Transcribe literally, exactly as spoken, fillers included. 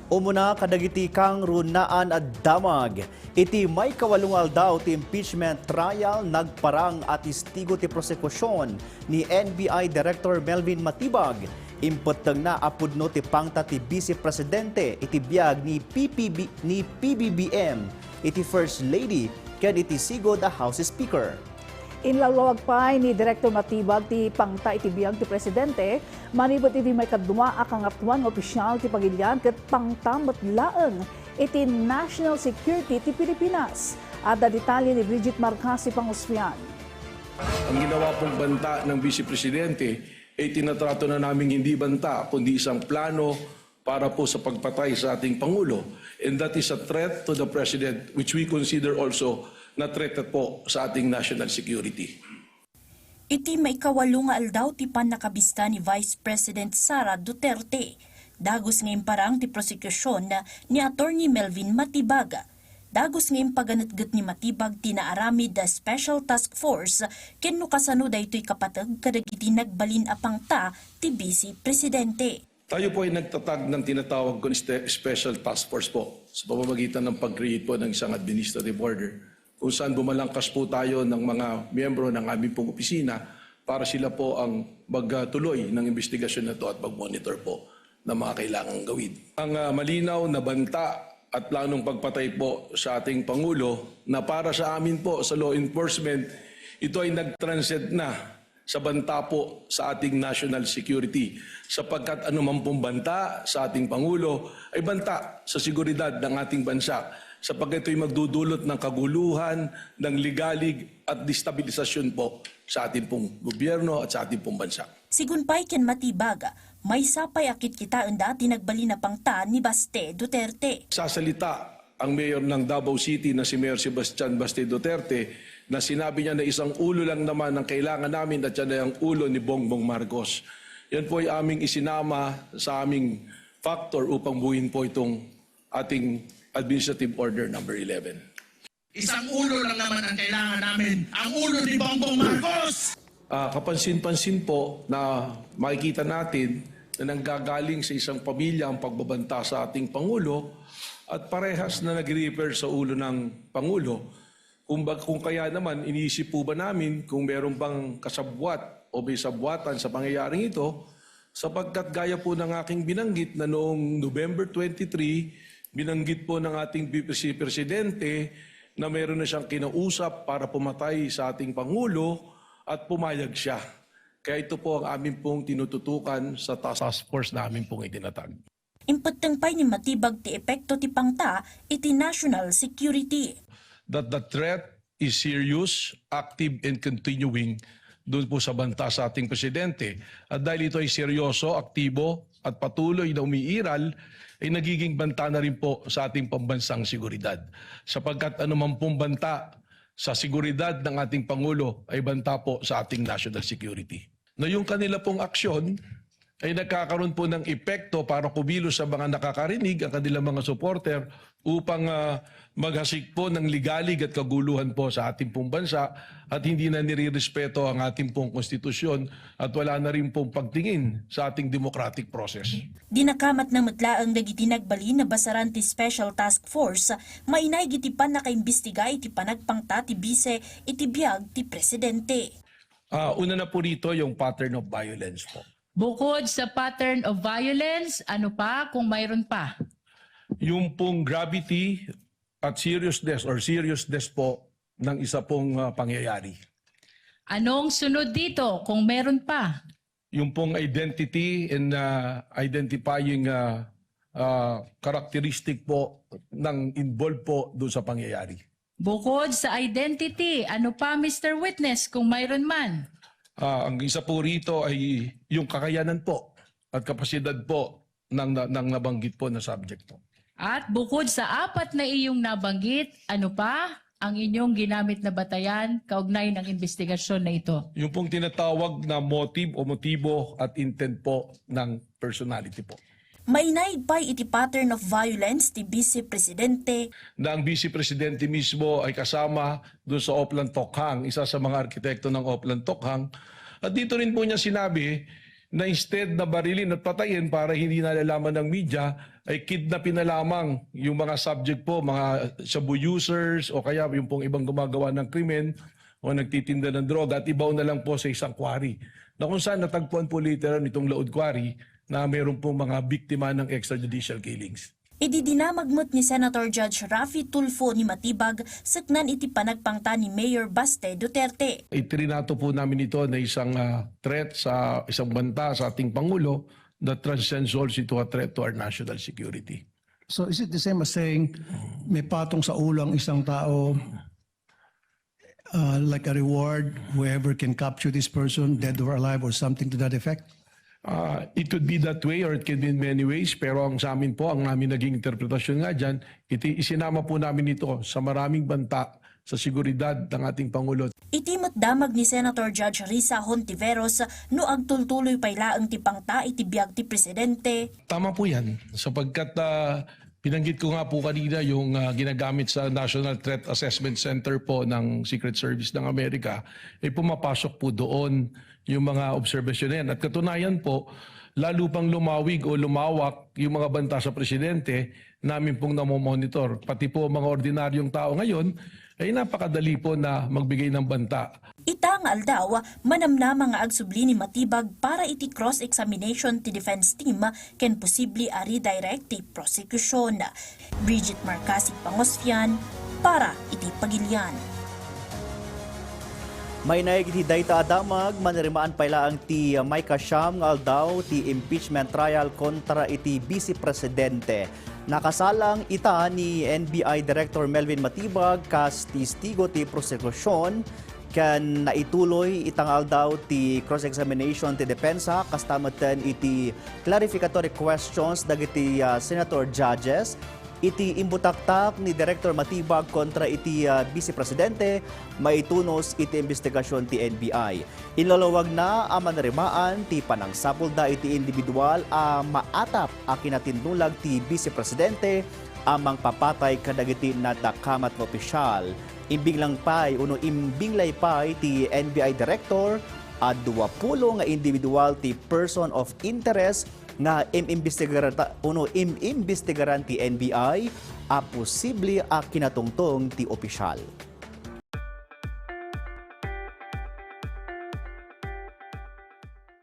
Umuna kadagiti kangrunaan a damag. Iti maikawalo nga aldaw ti impeachment trial, nagparang a testigo ti prosekusion ni N B I Director Melvin Matibag. Impettengna a pudno ti pangta ti Vice Presidente iti biag ni P P B, ni P B B M, iti First Lady, ken iti sigud a House Speaker. Inlawlawag pay ni Director Matibag ti pangta iti biag ti Presidente, manipud iti maikadua a kangatoan nga opisyal ti pagilian ket pangta met laeng iti national security ti Pilipinas. Adda detalye ni Bridget Marcasi Pangusfian. Ang ginawa pong banta ng Vice Presidente ay tinatrato na naming hindi banta kundi isang plano para po sa pagpatay sa ating Pangulo. And that is a threat to the President, which we consider also na threat po sa ating national security. Iti maikawalo nga aldaw ti pannakabista ni Vice President Sara Duterte, dagus nga imparang ti prosekusion ni Attorney Melvin Matibag. Dagus nga impaganetget ni Matibag ti naaramid a Special Task Force ken no kasano daytoy kapateg kadagiti nagbalin a pangta ti Vice Presidente. Tayo po ay nagtatag ng tinatawag kong ste- special task force po sa pamamagitan ng pag-create po ng isang administrative order kung saan bumalangkas po tayo ng mga miyembro ng aming pong opisina para sila po ang magtuloy ng investigasyon na to at mag-monitor po ng mga kailangang gawin. Ang ah, malinaw na banta at planong pagpatay po sa ating Pangulo na para sa amin po sa law enforcement, ito ay nag-transcend na sa banta po sa ating national security. Sapagkat anuman pong banta sa ating Pangulo ay banta sa seguridad ng ating bansa. Sapagkat ito'y magdudulot ng kaguluhan, ng ligalig at destabilisasyon po sa ating pong gobyerno at sa ating pong bansa. Sigun pay ken Matibag, maysa pay a kitkitaenda ti nagbalin a pangta ni Baste Duterte. Sasalita ang mayor ng Davao City na si Mayor Sebastian Baste Duterte na sinabi niya na isang ulo lang naman ang kailangan namin at yan ay ang ulo ni Bongbong Marcos. Yan po ay aming isinama sa aming factor upang buuin po itong ating Administrative Order number eleven. Isang ulo lang naman ang kailangan namin, ang ulo ni Bongbong Marcos! Ah, kapansin-pansin po na makikita natin na nanggagaling sa isang pamilya ang pagbabanta sa ating Pangulo at parehas na nag-refer sa ulo ng Pangulo. Kung, ba, kung kaya naman, iniisip po ba namin kung meron bang kasabwat o may sabwatan sa pangyayaring ito? Sapagkat gaya po ng aking binanggit na noong November twenty-three, binanggit po ng ating Vice Presidente na meron na siyang kinausap para pumatay sa ating Pangulo at pumayag siya. Kaya ito po ang amin pong tinututukan sa task force na amin pong itinatag. Impetteng pay ni Matibag ti epekto ti pangta iti national security. That the threat is serious, active, and continuing doon po sa banta sa ating presidente. At dahil ito ay seryoso, aktibo, at patuloy na umiiral, ay nagiging banta na rin po sa ating pambansang seguridad. Sapagkat anuman pong banta sa seguridad ng ating Pangulo ay banta po sa ating national security. Na yung kanila pong aksyon ay nagkakaroon po ng epekto para kumilos sa mga nakakarinig, ang kanilang mga supporter, upang ah, maghasik po ng ligalig at kaguluhan po sa ating pong bansa at hindi na nirirespeto ang ating pong konstitusyon at wala na rin pong pagtingin sa ating democratic process. Dinakamatna met laeng dagiti nagbalin a basaran ti Special Task Force, mainaig iti pannakaimbestiga iti panagpangta ti bise iti biag ti presidente. Ah, una na po rito yung pattern of violence po. Bukod sa pattern of violence, ano pa kung mayroon pa? Yung pong gravity at seriousness or seriousness po ng isa pong ah, pangyayari. Anong sunod dito kung meron pa? Yung pong identity and ah, identifying ah, ah, characteristic po ng involved po doon sa pangyayari. Bukod sa identity, ano pa, Mister Witness, kung mayroon man? Ah, ang isa po rito ay yung kakayanan po at kapasidad po ng, ng nabanggit po na subject po. At bukod sa apat na iyong nabanggit, ano pa ang inyong ginamit na batayan kaugnay ng investigasyon na ito? Yung pong tinatawag na motive o motibo at intent po ng personality po. Mainaig pay iti pattern of violence ti Bise Presidente. Na ang Bise Presidente mismo ay kasama doon sa Oplan Tokhang, isa sa mga arkitekto ng Oplan Tokhang. At dito rin po niya sinabi na instead na barilin at patayin para hindi nalalaman ng media, ay kidnapin na lamang yung mga subject po, mga shabu users o kaya yung pong ibang gumagawa ng krimen o nagtitinda ng droga at ibaw na lang po sa isang quarry. Na kung saan natagpuan po later on itong Laod Quarry na meron pong mga biktima ng extrajudicial killings. Idi dinamag met ni Senator Judge Raffy Tulfo ni Matibag seknan iti panagpangta ni Mayor Baste Duterte. Itrinato po namin ito na isang ah, threat sa isang banta sa ating Pangulo that transcends also to a threat to our national security. So is it the same as saying may patong sa ulo ang isang tao, uh, like a reward, whoever can capture this person, dead or alive, or something to that effect? Ah, it could be that way or it can be in many ways, pero ang sa amin po, ang namin naging interpretasyon nga dyan, iti, isinama po namin ito sa maraming banta sa seguridad ng ating Pangulo. Iti met damag ni Senator Judge Risa Hontiveros no agtultuloy pay laeng ti pangta iti biag ti presidente. Tama po yan, sapagkat ah, binanggit ko nga po kanina yung ah, ginagamit sa National Threat Assessment Center po ng Secret Service ng Amerika, ay pumapasok po doon yung mga obserbasyon na yan. At katunayan po, lalo pang lumawig o lumawak yung mga banta sa presidente, namin pong namomonitor. Pati po mga ordinaryong tao ngayon, ay napakadali po na magbigay ng banta. Ita nga aldaw, manamnama nga agsubli ni Matibag para iti cross-examination ti defense team ken posible a redirect ti prosecution. Bridget Marcasic Pangosfian para iti Pagilian. Mainaig iti dayta a damag, manirimaan pay laeng ti maikasiam nga aldaw ti impeachment trial kontra iti Vice Presidente. Nakasalang ita ni N B I Director Melvin Matibag kas testigo ti prosekusion ken naituloy ita nga aldaw ti cross-examination ti depensa kasta metten iti clarificatory questions dagiti ah, senator judges. Iti imbutaktak ni Director Matibag kontra iti ah, Vice Presidente maitunos iti imbestigasion ti N B I. Inlawlawagna a manirimaan ti panangsapulda iti individual a maatap a kinatindulog ti Vice Presidente a mangpapatay kadagiti nadakamat nga opisyal. Imbinglang pay uno imbinglay pay ti N B I Director a duapulo nga individual ti person of interest nga im-imbestigarata uno im-imbestigaran ti N B I a posible a kinatungtong ti opisyal.